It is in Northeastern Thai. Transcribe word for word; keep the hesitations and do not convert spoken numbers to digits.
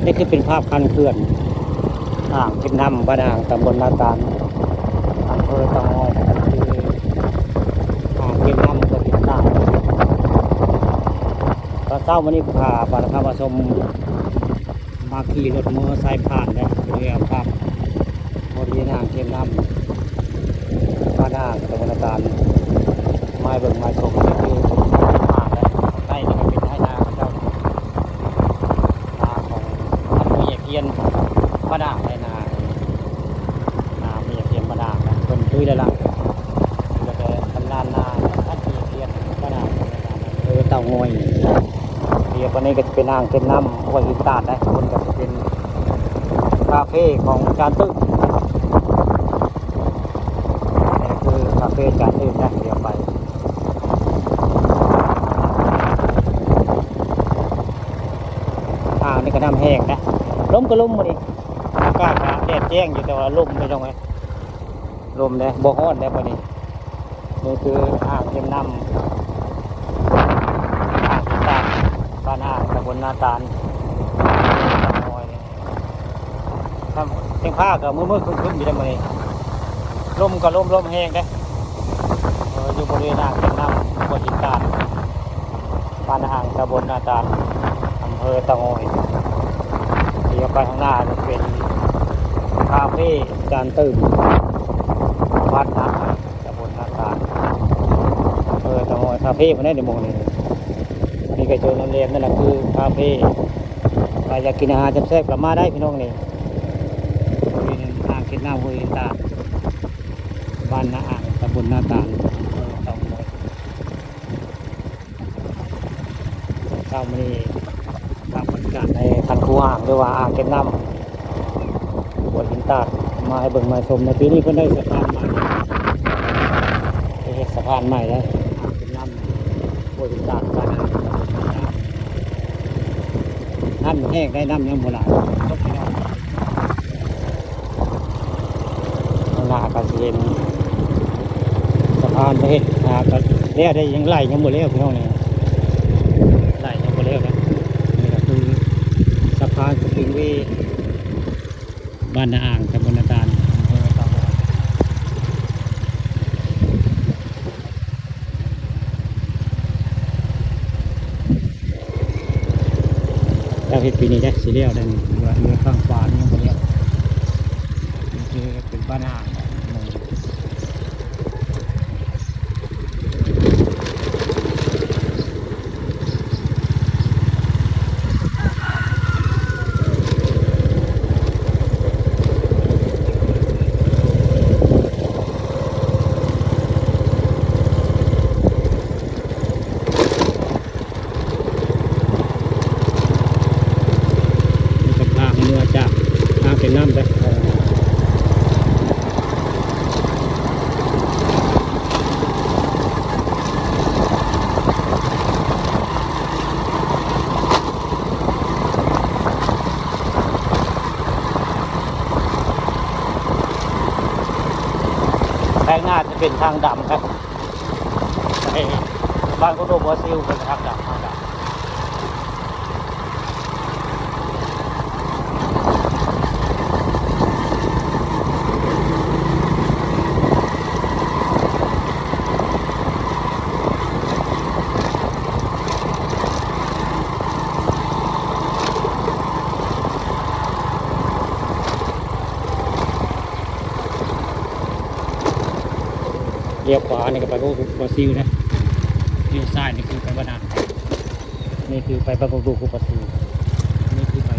นี่คือเป็นภาพคันเขื่อนอ่างเก็บน้ำบ้านอ่าง ตำบลนาตาล อำเภอเต่างอย นะครับ คืออ่างเก็บน้ำห้วยหินตาด ตอนเช้าวันนี้พาปานะครับมาชม มาขี่รถมอเตอร์ไซค์ผ่านเลย เรือครับ บริเวณอ่างเก็บน้ำบ้านอ่าง ตำบลนาตาล มาเบิ่งมาชม นี่คือผ่านเลย ข้างในนี่ก็เป็นไร่นาเขาเจ้า นาของท่านผู้ใหญ่เพียรบ้านอ่างเลย นา นาผู้ใหญ่เพียรบ้านอ่างนะ เพิ่นตุ้ยแล้วล่ะ แล้วก็ตำนานนาท่านผู้ใหญ่เพียรบ้านอ่าง เออ เต่างอย เดี๋ยววันนี้ก็จะเป็นอ่างเก็บน้ำห้วยหินตาดนะ คนก็จะเป็นคาเฟ่ของอาจารย์ตึก นี่คือคาเฟ่อาจารย์ตึกนะ เดี๋ยวไป อ่างนี่ก็น้ำแห้งนะ ลมก็ลมมื้อนี้ อากาศก็แดดแจ้งอยู่ แต่ว่าลมไปตรงไหน ลมเด้ บ่ฮ้อนเด้มื้อนี้ นี่คืออ่างเก็บน้ำ อ่างเก็บน้ำบ้านอ่าง ตำบลนาตาล ครับ เต็งผ้าก็มืดๆครึ้มๆอยู่เด้มื้อนี้ ลมก็ลม ลมแห้งเด้ เออ อยู่บริเวณอ่างเก็บน้ำห้วยหินตาด บ้านอ่าง ตำบลนาตาล อำเภอเต่างอย เลี้ยวไปข้างหน้าจะเป็นคาเฟ่อาจารย์ตึก วัดนะ ตำบลนาตาล อำเภอเต่างอย คาเฟ่บ่ได้ในหมู่นี้ มีกระโจนโรงแรมนั่นแหละคือคาเฟ่ ใครอยากกินอาหารแซ่บๆก็มาได้พี่น้องนี่ บริเวณอ่างเก็บน้ำห้วยหินตาด บ้านนาอ่าง ตำบลนาตาล อำเภอเต่างอย เช้ามื้อนี้ ภาพบรรยากาศในคันคูอ่าง หรือว่าอ่างเก็บน้ำห้วยหินตาด มาให้เบิ่งมาชม ในปีนี้เพิ่นได้สะพานใหม่ ได้เฮ็ดสะพานใหม่แล้ว อ่างเก็บน้ำห้วยหินตาด บ้านอ่าง น้ำแห้งได้ น้ำยังบ่หลาย ตกพี่น้อง ข้างหน้าก็สิเห็นสะพานไปเฮ็ด หาก็แล้วได้ ยังไหลยังบ่แล้วพี่น้องนี่ ไหลยังบ่แล้วนะ นี่ก็คือสะพานสปริงเวย์ บ้านนาอ่าง ตำบลนาตาล อำเภอเต่างอย แล้วเฮ็ดปีนี้ได้สิแล้วได้นี่ เหลือ เหลือข้างขวานี่ยังบ่แล้ว นี่คือเป็นบ้านอ่าง นี่ก็พาเมือจากทางเป็นน้ำไป แปลงหน้าจะเป็นทางดำครับ ไปบ้านกุดโดบัวซิลเป็นทางดำ ทางดำ เลี้ยวขวานี่ก็ไปพวกบราซิลนะ เลี้ยวซ้ายนี่คือไปบ้านนา นี่คือไปบ้านกอกดูกบราซิล นี่คือไป